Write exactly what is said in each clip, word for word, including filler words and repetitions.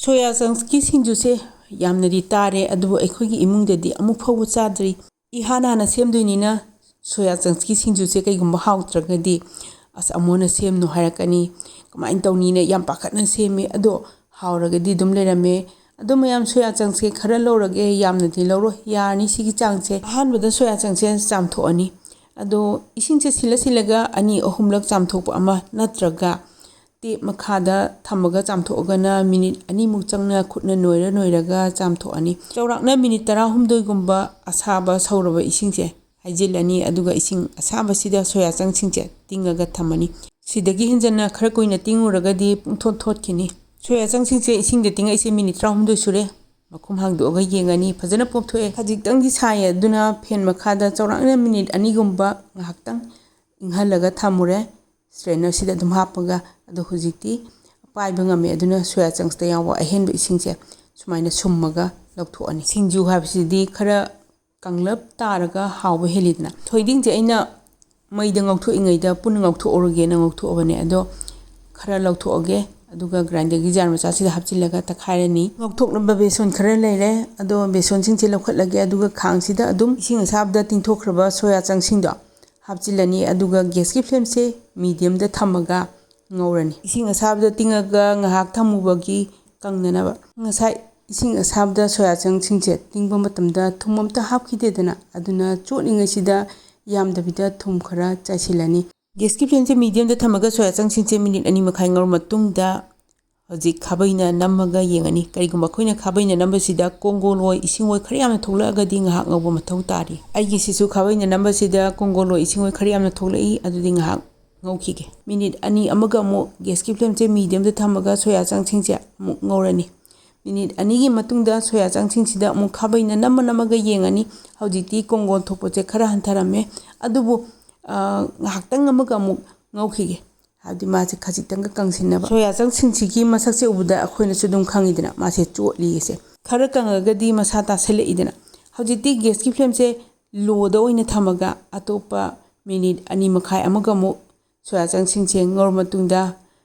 ꯁꯣꯌꯥ ꯆꯪꯁꯀꯤ ꯁꯤꯡꯖꯨꯁꯦ ꯌꯥꯝꯅꯗꯤ ꯇꯥꯔꯦ, ꯑꯗꯨꯕꯨ ꯑꯩꯈꯣꯏꯒꯤ ꯏꯃꯨꯡꯗꯗꯤ ꯑꯃꯨꯛ ꯐꯥꯎꯕ ꯆꯥꯗ꯭ꯔꯤ꯫ ꯏꯍꯥꯟ ꯍꯥꯟꯅ ꯁꯦꯝꯗꯣꯏꯅꯤꯅ ꯁꯣꯌꯥ ꯆꯪꯁꯀꯤ ꯁꯤꯡꯖꯨꯁꯦ ꯀꯩꯒꯨꯝꯕ ꯍꯥꯎꯇ꯭ꯔꯒꯗꯤ, "ꯑꯁ, ꯑꯃꯣꯅ ꯁꯦꯝꯅꯨ ꯍꯥꯏꯔꯛꯀꯅꯤ, ꯀꯃꯥꯏꯅ ꯇꯧꯅꯤꯅ" ꯌꯥꯝ ꯄꯥꯈꯠꯅ ꯁꯦꯝꯃꯤ꯫ ꯑꯗꯣ ꯍꯥꯎꯔꯒꯗꯤ ꯑꯗꯨꯝ ꯂꯩꯔꯝꯃꯦ꯫ ꯑꯗꯣ ꯃꯌꯥꯝ, ꯁꯣꯌꯥ ꯆꯪꯁꯦ ꯈꯔ ꯂꯧꯔꯒꯦ, ꯌꯥꯝꯅꯗꯤ ꯂꯧꯔꯣꯏ, ꯌꯥꯔꯅꯤ ꯁꯤꯒꯤ ꯆꯥꯡꯁꯦ꯫ ꯑꯍꯥꯟꯕꯗ ꯁꯣꯌꯥ ꯆꯪꯁꯦ ꯆꯥꯝꯊꯣꯛꯑꯅꯤ꯫ ꯑꯗꯣ ꯏꯁꯤꯡꯁꯦ ꯁꯤꯜꯂ ꯁꯤꯜꯂꯒ ꯑꯅꯤ ꯑꯍꯨꯝꯂꯛ ꯆꯥꯝꯊꯣꯛꯄ ꯑꯃ, ꯅꯠꯇ꯭ꯔꯒ ꯇꯦꯞ ꯃꯈꯥꯗ ꯊꯝꯃꯒ ꯆꯥꯝꯊꯣꯛꯑꯒꯅ ꯃꯤꯅꯤꯠ ꯑꯅꯤꯃꯨꯛ ꯆꯪꯅ ꯈꯨꯠꯅ ꯅꯣꯏꯔ ꯅꯣꯏꯔꯒ ꯆꯥꯝꯊꯣꯛꯑꯅꯤ꯫ ꯆꯥꯎꯔꯥꯛꯅ ꯃꯤꯅꯤꯠ ꯇꯔꯥꯍꯨꯝꯗꯣꯏꯒꯨꯝꯕ ꯑꯁꯥꯕ ꯁꯧꯔꯕ ꯏꯁꯤꯡꯁꯦ ꯍꯩꯖꯤꯜꯂꯅꯤ, ꯑꯗꯨꯒ ꯏꯁꯤꯡ ꯑꯁꯥꯕꯁꯤꯗ ꯁꯣꯌꯥ ꯆꯪꯁꯤꯡꯁꯦ ꯇꯤꯡꯉꯒ ꯊꯝꯃꯅꯤ꯫ ꯁꯤꯗꯒꯤ ꯍꯦꯟꯖꯟꯅ ꯈꯔ ꯀꯨꯏꯅ ꯇꯤꯡꯉꯨꯔꯒꯗꯤ ꯄꯨꯡꯊꯣꯠ ꯊꯣꯠꯈꯤꯅꯤ꯫ ꯁꯣꯌꯥ ꯆꯪꯁꯤꯡꯁꯦ ꯏꯁꯤꯡꯗ ꯇꯤꯡꯉꯛꯏꯁꯦ ꯃꯤꯅꯤꯠ ꯇꯔꯥꯍꯨꯝꯗꯣꯏ ꯁꯨꯔꯦ꯫ ꯃꯈꯨꯝ ꯍꯥꯡꯗꯣꯛꯑꯒ ꯌꯦꯡꯉꯅꯤ, ꯐꯖꯅ ꯄꯣꯞꯊꯣꯛꯑꯦ꯫ ꯈꯖꯤꯛꯇꯪꯗꯤ ꯁꯥꯏꯌꯦ, ꯑꯗꯨꯅ ꯐꯦꯟ ꯃꯈꯥꯗ ꯆꯥꯎꯔꯥꯛꯅ ꯃꯤꯅꯤꯠ ꯑꯅꯤꯒꯨꯝꯕ ꯉꯥꯏꯍꯥꯛꯇꯪ ꯏꯪꯍꯜꯂꯒ ꯊꯝꯃꯨꯔꯦ꯫ ꯁ꯭ꯇ꯭ꯔꯦꯅꯔꯁꯤꯗ ꯑꯗꯨꯝ ꯍꯥꯞꯄꯒ꯫ ꯑꯗꯣ ꯍꯧꯖꯤꯛꯇꯤ ꯄꯥꯏꯕ ꯉꯝꯃꯦ꯫ ꯑꯗꯨꯅ ꯁꯣꯌꯥ ꯆꯪꯁꯇ ꯌꯥꯎꯕ ꯑꯍꯦꯟꯕ ꯏꯁꯤꯡꯁꯦ ꯁꯨꯃꯥꯏꯅ ꯁꯨꯝꯃꯒ ꯂꯧꯊꯣꯛꯑꯅꯤ꯫ ꯁꯤꯡꯖꯨ ꯍꯥꯏꯕꯁꯤꯗꯤ ꯈꯔ ꯀꯪꯂꯞ ꯇꯥꯔꯒ ꯍꯥꯎꯕ ꯍꯦꯜꯂꯤꯗꯅ꯫ ꯊꯣꯏꯗꯤꯡꯁꯦ ꯑꯩꯅ ꯃꯩꯗ ꯉꯧꯊꯣꯛꯏꯉꯩꯗ ꯄꯨꯟꯅ ꯉꯧꯊꯣꯛꯎꯔꯒꯦꯅ ꯉꯧꯊꯣꯛꯑꯕꯅꯦ꯫ ꯑꯗꯣ ꯈꯔ ꯂꯧꯊꯣꯛꯑꯒꯦ, ꯑꯗꯨꯒ ꯒ꯭ꯔꯥꯏꯟꯗꯔꯒꯤ ꯖꯥꯔ ꯃꯆꯥꯁꯤꯗ ꯍꯥꯞꯆꯤꯜꯂꯒ ꯇꯛꯈꯥꯏꯔꯅꯤ꯫ ꯉꯧꯊꯣꯛꯅꯕ ꯕꯦꯁꯣꯟ ꯈꯔ ꯂꯩꯔꯦ, ꯑꯗꯣ ꯕꯦꯁꯣꯟꯁꯤꯡꯁꯦ ꯂꯧꯈꯠꯂꯒꯦ, ꯑꯗꯨꯒ ꯈꯥꯡꯁꯤꯗ ꯑꯗꯨꯝ ꯏꯁꯤꯡ ꯑꯁꯥꯕꯗ ꯇꯤꯡꯊꯣꯛꯈ꯭ꯔꯕ ꯁꯣꯌꯥ ꯆꯪꯁꯤꯡꯗꯣ ꯍꯥꯞꯆꯤꯜꯂꯅꯤ꯫ ꯑꯗꯨꯒ ꯒ꯭ꯌꯥꯁꯀꯤ ꯐ꯭ꯂꯦꯝꯁꯦ ꯃꯤꯗꯤꯌꯝꯗ ꯊꯝꯃꯒ ꯉꯧꯔꯅꯤ꯫ ꯏꯁꯤꯡ ꯑꯁꯥꯕꯗ ꯇꯤꯡꯉꯒ ꯉꯥꯏꯍꯥꯛ ꯊꯝꯃꯨꯕꯒꯤ ꯀꯪꯅꯅꯕ꯫ ꯉꯁꯥꯏ ꯏꯁꯤꯡ ꯑꯁꯥꯕꯗ ꯁꯣꯌꯥ ꯆꯪꯁꯤꯡꯁꯦ ꯇꯤꯡꯕ ꯃꯇꯝꯗ ꯊꯨꯝ ꯑꯝꯇ ꯍꯥꯞꯈꯤꯗꯦꯗꯅ, ꯑꯗꯨꯅ ꯆꯣꯠꯂꯤꯉꯩꯁꯤꯗ ꯌꯥꯝꯗꯕꯤꯗ ꯊꯨꯝ ꯈꯔ ꯆꯥꯏꯁꯤꯜꯂꯅꯤ꯫ ꯒ꯭ꯌꯥꯁꯀꯤ ꯐ꯭ꯂꯦꯝꯁꯦ ꯃꯤꯗꯤꯌꯝꯗ ꯊꯝꯃꯒ ꯁꯣꯌꯥ ꯆꯪꯁꯤꯡꯁꯦ ꯃꯤꯅꯤꯠ ꯑꯅꯤ ꯃꯈꯥꯏ ꯉꯧꯔ ꯃꯇꯨꯡꯗ ꯍꯧꯖꯤꯛ ꯈꯥꯕꯩꯅ ꯅꯝꯃꯒ ꯌꯦꯡꯉꯅꯤ꯫ ꯀꯔꯤꯒꯨꯝꯕ ꯑꯩꯈꯣꯏꯅ ꯈꯥꯕꯩꯅ ꯅꯝꯕꯁꯤꯗ ꯀꯣꯡꯒꯣꯜ ꯑꯣꯏ, ꯏꯁꯤꯡ ꯑꯣꯏ ꯈꯔ ꯌꯥꯝꯅ ꯊꯣꯛꯂꯛꯑꯒꯗꯤ ꯉꯥꯏꯍꯥꯛ ꯉꯧꯕ ꯃꯊꯧ ꯇꯥꯔꯤ꯫ ꯑꯩꯒꯤꯁꯤꯁꯨ ꯈꯥꯕꯩꯅ ꯅꯝꯕꯁꯤꯗ ꯀꯣꯡꯒꯣꯜ ꯑꯣꯏ, ꯏꯁꯤꯡ ꯑꯣꯏ ꯈꯔ ꯌꯥꯝꯅ ꯊꯣꯛꯂꯛꯏ, ꯑꯗꯨꯗꯤ ꯉꯥꯏꯍꯥꯛ ꯉꯧꯈꯤꯒꯦ꯫ ꯃꯤꯅꯤꯠ ꯑꯅꯤ ꯑꯃꯒ ꯑꯃꯨꯛ ꯒ꯭ꯌꯥꯁꯀꯤ ꯐ꯭ꯂꯦꯝꯁꯦ ꯃꯤꯗꯤꯌꯝꯗ ꯊꯝꯃꯒ ꯁꯣꯌꯥ ꯆꯪꯁꯤꯡꯁꯦ ꯑꯃꯨꯛ ꯉꯧꯔꯅꯤ꯫ ꯃꯤꯅꯤꯠ ꯑꯅꯤꯒꯤ ꯃꯇꯨꯡꯗ ꯁꯣꯌꯥ ꯆꯪꯁꯤꯡꯁꯤꯗ ꯑꯃꯨꯛ ꯈꯥꯕꯩꯅ ꯅꯝꯃ ꯅꯝꯃꯒ ꯌꯦꯡꯉꯅꯤ꯫ ꯍꯧꯖꯤꯛꯇꯤ ꯀꯣꯡꯒꯣꯜ ꯊꯣꯛꯄꯁꯦ ꯈꯔ ꯍꯟꯊꯔꯝꯃꯦ, ꯑꯗꯨꯕꯨ, ꯑ, ꯉꯥꯏꯍꯥꯛꯇꯪ ꯑꯃꯒ ꯑꯃꯨꯛ ꯉꯧꯈꯤꯒꯦ꯫ ꯍꯥꯏꯕꯗꯤ ꯃꯥꯁꯦ ꯈꯖꯤꯛꯇꯪꯒ ꯀꯪꯁꯤꯟꯅꯕ꯫ ꯁꯣꯌꯥ ꯆꯪꯁꯤꯡꯁꯤꯒꯤ ꯃꯁꯛꯁꯦ ꯎꯕꯗ ꯑꯩꯈꯣꯏꯅꯁꯨ ꯑꯗꯨꯝ ꯈꯪꯉꯤꯗꯅ, ꯃꯥꯁꯦ ꯆꯣꯠꯂꯤꯁꯦ꯫ ꯈꯔ ꯀꯪꯉꯒꯗꯤ ꯃꯁꯥ ꯇꯥꯁꯜꯂꯛꯏꯗꯅ꯫ ꯍꯧꯖꯤꯛꯇꯤ ꯒ꯭ꯌꯥꯁꯀꯤ ꯐ꯭ꯂꯦꯝꯁꯦ ꯂꯣꯗ ꯑꯣꯏꯅ ꯊꯝꯃꯒ ꯑꯇꯣꯞꯄ ꯃꯤꯅꯤꯠ ꯑꯅꯤ ꯃꯈꯥꯏ ꯑꯃꯒ ꯑꯃꯨꯛ ꯁꯣꯌꯥ ꯆꯪꯁꯤꯡꯁꯦ ꯉꯧꯔ ꯃꯇꯨꯡꯗ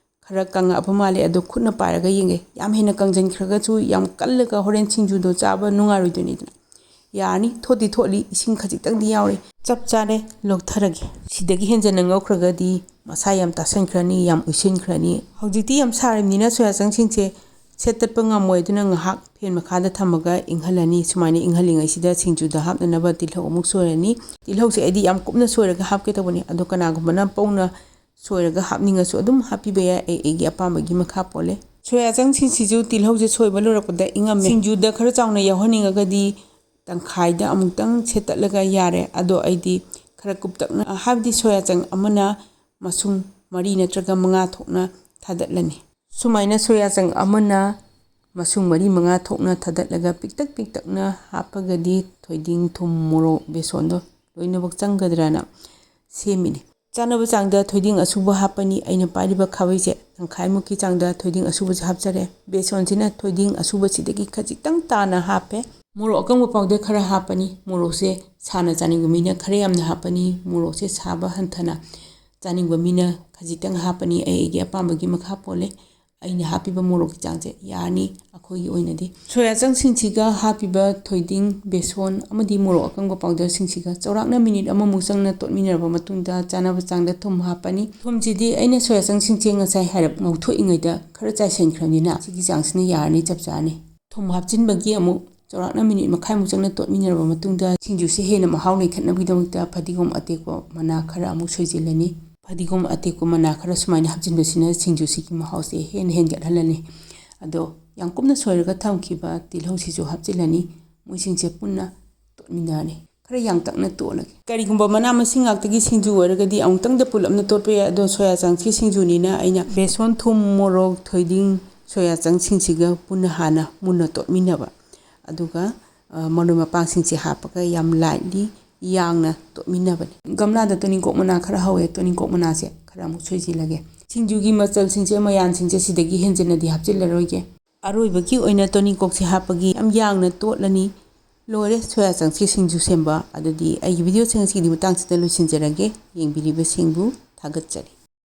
ꯈꯔ ꯀꯪꯉꯛꯑꯕ ꯃꯥꯜꯂꯦ, ꯑꯗꯣ ꯈꯨꯠꯅ ꯄꯥꯏꯔꯒ ꯌꯦꯡꯒꯦ꯫ ꯌꯥꯝ ꯍꯦꯟꯅ ꯀꯪꯁꯤꯟꯈ꯭ꯔꯒꯁꯨ ꯌꯥꯝ ꯀꯜꯂꯒ ꯍꯣꯔꯦꯟ ꯁꯤꯡꯖꯨꯗꯣ ꯆꯥꯕ ꯅꯨꯡꯉꯥꯏꯔꯣꯏꯗꯣꯏꯅꯤꯗꯅ꯫ ꯌꯥꯔꯅꯤ, ꯊꯣꯠꯇꯤ ꯊꯣꯠꯂꯤ, ꯏꯁꯤꯡ ꯈꯖꯤꯛꯇꯪꯗꯤ ꯌꯥꯎꯔꯤ꯫ ꯆꯞ ꯆꯥꯔꯦ, ꯂꯧꯊꯔꯒꯦ꯫ ꯁꯤꯗꯒꯤ ꯍꯦꯟꯖꯟꯅ ꯉꯧꯈ꯭ꯔꯒꯗꯤ ꯃꯁꯥ ꯌꯥꯝ ꯇꯥꯁꯟꯈ꯭ꯔꯅꯤ, ꯌꯥꯝ ꯎꯏꯁꯤꯟꯈ꯭ꯔꯅꯤ꯫ ꯍꯧꯖꯤꯛꯇꯤ ꯌꯥꯝ ꯁꯥꯔꯕꯅꯤꯅ ꯁꯣꯌꯥ ꯆꯪꯁꯤꯡꯁꯦ ꯁꯦꯠꯇꯠꯄ ꯉꯝꯃꯣꯏ, ꯑꯗꯨꯅ ꯉꯥꯏꯍꯥꯛ ꯐꯦꯟ ꯃꯈꯥꯗ ꯊꯝꯃꯒ ꯏꯪꯍꯜꯂꯅꯤ꯫ ꯁꯨꯃꯥꯏꯅ ꯏꯪꯍꯜꯂꯤꯉꯩꯁꯤꯗ ꯁꯤꯡꯖꯨꯗ ꯍꯥꯞꯅꯅꯕ ꯇꯤꯜꯍꯧ ꯑꯃꯨꯛ ꯁꯣꯏꯔꯅꯤ꯫ ꯇꯤꯜꯍꯧꯁꯦ ꯑꯩꯗꯤ ꯌꯥꯝ ꯀꯨꯞꯅ ꯁꯣꯏꯔꯒ ꯍꯥꯞꯀꯦ ꯇꯧꯕꯅꯤ, ꯑꯗꯣ ꯀꯅꯥꯒꯨꯝꯕꯅ ꯄꯧꯅ ꯁꯣꯏꯔꯒ ꯍꯥꯞꯅꯤꯡꯉꯁꯨ ꯑꯗꯨꯝ ꯍꯥꯞꯄꯤꯕ ꯌꯥꯏ, ꯑꯩ ꯑꯩꯒꯤ ꯑꯄꯥꯝꯕꯒꯤ ꯃꯈꯥ ꯄꯣꯜꯂꯦ꯫ ꯁꯣꯌꯥ ꯆꯪꯁꯤꯡꯁꯤꯁꯨ ꯇꯤꯜꯍꯧꯁꯦ ꯁꯣꯏꯕ ꯂꯣꯏꯔꯛꯄꯗ ꯏꯪꯉꯝꯃꯦ꯫ ꯁꯤꯡꯖꯨꯗ ꯈꯔ ꯆꯥꯎꯅ ꯌꯥꯎꯍꯟꯅꯤꯡꯉꯒꯗꯤ ꯇꯪꯈꯥꯏꯗ ꯑꯃꯨꯛꯇꯪ ꯁꯦꯠꯇꯠꯂꯒ ꯌꯥꯔꯦ꯫ ꯑꯗꯣ ꯑꯩꯗꯤ ꯈꯔ ꯀꯨꯞꯇꯛꯅ, ꯍꯥꯏꯕꯗꯤ ꯁꯣꯌꯥ ꯆꯪ ꯑꯃꯅ ꯃꯁꯨꯡ ꯃꯔꯤ ꯅꯠꯇ꯭ꯔꯒ ꯃꯉꯥ ꯊꯣꯛꯅ ꯊꯥꯗꯠꯂꯅꯤ꯫ ꯁꯨꯃꯥꯏꯅ ꯁꯣꯌꯥ ꯆꯪ ꯑꯃꯅ ꯃꯁꯨꯡ ꯃꯔꯤ ꯃꯉꯥ ꯊꯣꯛꯅ ꯊꯥꯗꯠꯂꯒ ꯄꯤꯛꯇꯛ ꯄꯤꯛꯇꯛꯅ ꯍꯥꯞꯄꯒꯗꯤ ꯊꯣꯏꯗꯤꯡ, ꯊꯨꯝ, ꯃꯣꯔꯣꯛ, ꯕꯦꯁꯣꯟꯗꯣ ꯂꯣꯏꯅꯃꯛ ꯆꯪꯒꯗ꯭ꯔꯅ ꯁꯦꯝꯃꯤꯅꯤ꯫ ꯆꯥꯅꯕ ꯆꯥꯡꯗ ꯊꯣꯏꯗꯤꯡ ꯑꯁꯨꯕ ꯍꯥꯞꯄꯅꯤ꯫ ꯑꯩꯅ ꯄꯥꯏꯔꯤꯕ ꯈꯥꯕꯩꯁꯦ ꯇꯪꯈꯥꯏꯃꯨꯛꯀꯤ ꯆꯥꯡꯗ ꯊꯣꯏꯗꯤꯡ ꯑꯁꯨꯕꯁꯦ ꯍꯥꯞꯆꯔꯦ꯫ ꯕꯦꯁꯣꯟꯁꯤꯅ ꯊꯣꯏꯗꯤꯡ ꯑꯁꯨꯕꯁꯤꯗꯒꯤ ꯈꯖꯤꯛꯇꯪ ꯇꯥꯅ ꯍꯥꯞꯄꯦ꯫ ꯃꯣꯔꯣꯛ ꯑꯀꯪꯕ powder ꯈꯔ ꯍꯥꯞꯄꯅꯤ꯫ ꯃꯣꯔꯣꯛꯁꯦ ꯁꯥꯅ ꯆꯥꯅꯤꯡꯕ ꯃꯤꯅ ꯈꯔ ꯌꯥꯝꯅ ꯍꯥꯞꯄꯅꯤ꯫ ꯃꯣꯔꯣꯛꯁꯦ ꯁꯥꯕ ꯍꯟꯊꯅ ꯆꯥꯅꯤꯡꯕ ꯃꯤꯅ ꯈꯖꯤꯛꯇꯪ ꯍꯥꯞꯄꯅꯤ꯫ ꯑꯩ ꯑꯩꯒꯤ ꯑꯄꯥꯝꯕꯒꯤ ꯃꯈꯥ ꯄꯣꯜꯂꯦ꯫ ꯑꯩꯅ ꯍꯥꯞꯄꯤꯕ ꯃꯣꯔꯣꯛꯀꯤ ꯆꯥꯡꯁꯦ ꯌꯥꯔꯅꯤ ꯑꯩꯈꯣꯏꯒꯤ ꯑꯣꯏꯅꯗꯤ꯫ ꯁꯣꯌꯥ ꯆꯪꯁꯤꯡꯁꯤꯒ ꯍꯥꯞꯄꯤꯕ ꯊꯣꯏꯗꯤꯡ, ꯕꯦꯁꯣꯟ ꯑꯃꯗꯤ ꯃꯣꯔꯣꯛ ꯑꯀꯪꯕ powderꯁꯤꯡꯁꯤꯒ ꯆꯥꯎꯔꯥꯛꯅ minute ꯑꯃꯃꯨꯛ ꯆꯪꯅ ꯇꯣꯠꯃꯤꯟꯅꯔꯕ ꯃꯇꯨꯡꯗ ꯆꯥꯅꯕ ꯆꯥꯡꯗ ꯊꯨꯝ ꯍꯥꯞꯄꯅꯤ꯫ ꯊꯨꯝꯁꯤꯗꯤ ꯑꯩꯅ ꯁꯣꯌꯥ ꯆꯪꯁꯤꯡꯁꯦ ꯉꯁꯥꯏ ꯍꯥꯏꯔꯞ ꯉꯧꯊꯣꯛꯏꯉꯩꯗ ꯈꯔ ꯆꯥꯏꯁꯤꯟꯈ꯭ꯔꯕꯅꯤꯅ ꯁꯤꯒꯤ ꯆꯥꯡꯁꯤꯅ ꯌꯥꯔꯅꯤ ꯆꯞ ꯆꯥꯔꯅꯤ꯫ ꯊꯨꯝ ꯍꯥꯞꯆꯤꯟꯕꯒꯤ ꯑꯃꯨꯛ ꯆꯥꯎꯔꯥꯛꯅ minute ꯃꯈꯥꯏꯃꯨꯛ ꯆꯪꯅ ꯇꯣꯠꯃꯤꯟꯅꯔꯕ ꯃꯇꯨꯡꯗ ꯁꯤꯡꯖꯨꯁꯦ ꯍꯦꯟꯅ ꯃꯍꯥꯎ ꯂꯩꯈꯠꯅꯕꯒꯤꯗꯃꯛꯇ ꯐꯗꯤꯒꯣꯝ ꯑꯇꯦꯛꯄ ꯃꯅꯥ ꯈꯔ ꯑꯃꯨꯛ ꯁꯣꯏꯖꯤꯜꯂꯅꯤ꯫ ꯐꯗꯤꯒꯣꯝ ꯑꯇꯦꯛꯄ ꯃꯅꯥ ꯈꯔ ꯁꯨꯃꯥꯏꯅ ꯍꯥꯞꯆꯤꯟꯕꯁꯤꯅ ꯁꯤꯡꯖꯨꯁꯤꯒꯤ ꯃꯍꯥꯎꯁꯦ ꯍꯦꯟꯅ ꯍꯦꯟꯒꯠꯍꯜꯂꯅꯤ꯫ ꯑꯗꯣ ꯌꯥꯝ ꯀꯨꯞꯅ ꯁꯣꯏꯔꯒ ꯊꯝꯈꯤꯕ ꯇꯤꯜꯍꯧꯁꯤꯁꯨ ꯍꯥꯞꯆꯤꯜꯂꯅꯤ꯫ ꯃꯣꯏꯁꯤꯡꯁꯦ ꯄꯨꯟꯅ ꯇꯣꯠꯃꯤꯟꯅꯔꯅꯤ꯫ ꯈꯔ ꯌꯥꯡꯇꯛꯅ ꯇꯣꯠꯂꯒꯦ꯫ ꯀꯔꯤꯒꯨꯝꯕ ꯃꯅꯥ ꯃꯁꯤꯡ ꯉꯥꯛꯇꯒꯤ ꯁꯤꯡꯖꯨ ꯑꯣꯏꯔꯒꯗꯤ ꯑꯃꯨꯛꯇꯪꯗ ꯄꯨꯂꯞꯅ ꯇꯣꯠꯄ ꯌꯥꯏ꯫ ꯑꯗꯣ ꯁꯣꯌꯥ ꯆꯪꯁꯀꯤ ꯁꯤꯡꯖꯨꯅꯤꯅ ꯑꯩꯅ ꯕꯦꯁꯣꯟ, ꯊꯨꯝ, ꯃꯣꯔꯣꯛ, ꯊꯣꯏꯗꯤꯡ, ꯁꯣꯌꯥ ꯆꯪꯁꯤꯡꯁꯤꯒ ꯄꯨꯟꯅ ꯍꯥꯟꯅ ꯃꯨꯟꯅ ꯇꯣꯠꯃꯤꯟꯅꯕ꯫ ꯑꯗꯨꯒ, ꯑ, ꯃꯔꯣꯏ ꯃꯄꯥꯡꯁꯤꯡꯁꯦ ꯍꯥꯞꯄꯒ ꯌꯥꯝ lightly ꯌꯥꯡꯅ ꯇꯣꯠꯃꯤꯟꯅꯕꯅꯤ꯫ ꯒꯝꯂꯥꯗ ꯇꯣꯅꯤꯡꯀꯣꯛ ꯃꯅꯥ ꯈꯔ ꯍꯧꯋꯦ, ꯇꯣꯅꯤꯡꯀꯣꯛ ꯃꯅꯥꯁꯦ ꯈꯔ ꯑꯃꯨꯛ ꯁꯣꯏꯖꯤꯜꯂꯒꯦ꯫ ꯁꯤꯡꯖꯨꯒꯤ ꯃꯆꯜꯁꯤꯡꯁꯦ, ꯃꯌꯥꯟꯁꯤꯡꯁꯦ ꯁꯤꯗꯒꯤ ꯍꯦꯟꯖꯤꯟꯅꯗꯤ ꯍꯥꯞꯆꯤꯜꯂꯔꯣꯏꯒꯦ꯫ ꯑꯔꯣꯏꯕꯒꯤ ꯑꯣꯏꯅ ꯇꯣꯅꯤꯡꯀꯣꯛꯁꯦ ꯍꯥꯞꯄꯒꯤ ꯌꯥꯝ ꯌꯥꯡꯅ ꯇꯣꯠꯂꯅꯤ꯫ ꯂꯣꯏꯔꯦ ꯁꯣꯌꯥ ꯆꯪꯁꯀꯤ ꯁꯤꯡꯖꯨ ꯁꯦꯝꯕ꯫ ꯑꯗꯨꯗꯤ ꯑꯩꯒꯤ videoꯁꯤꯡ ꯑꯁꯤꯒꯤꯗꯤ ꯃꯇꯥꯡꯁꯤꯗ ꯂꯣꯏꯁꯤꯟꯖꯔꯒꯦ꯫ ꯌꯦꯡꯕꯤꯔꯤꯕꯁꯤꯡꯕꯨ ꯊꯥꯒꯠꯆꯔꯤ꯫